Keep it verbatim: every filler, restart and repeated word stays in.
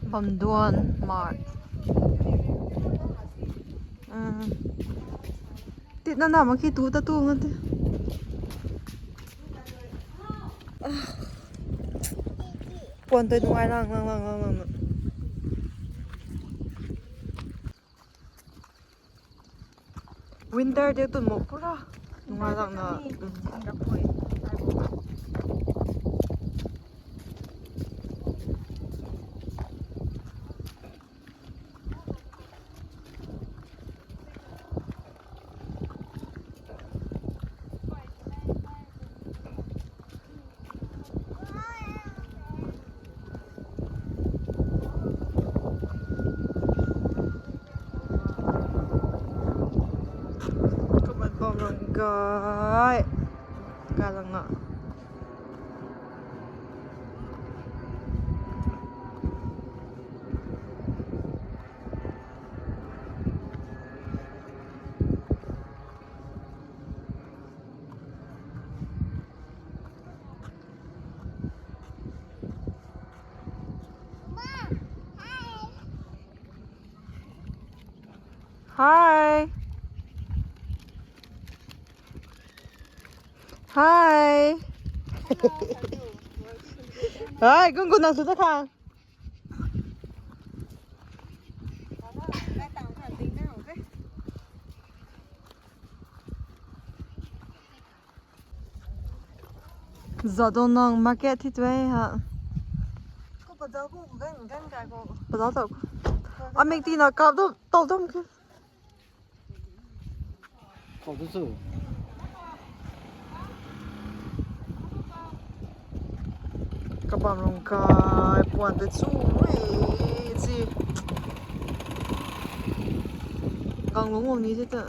Pamduan Mart. Tit na na mak ki tu ta tu nga te. Puan tei nungai lang lang lang lang lang. Winter de tun mo pura nungai lang na. Kumna bam rang gai. Gai lang na. Hi. Hi. Hi, gung gung nang su ta kha. Zat dong nang market thi tu e ha. Ko pazau ko gan gan kai ko. Pazau tau. Amik ti na kap do tau dom ke. Ko tu su. Kabam rong kai puan te chu e ji. Gang lung lung ni se ta.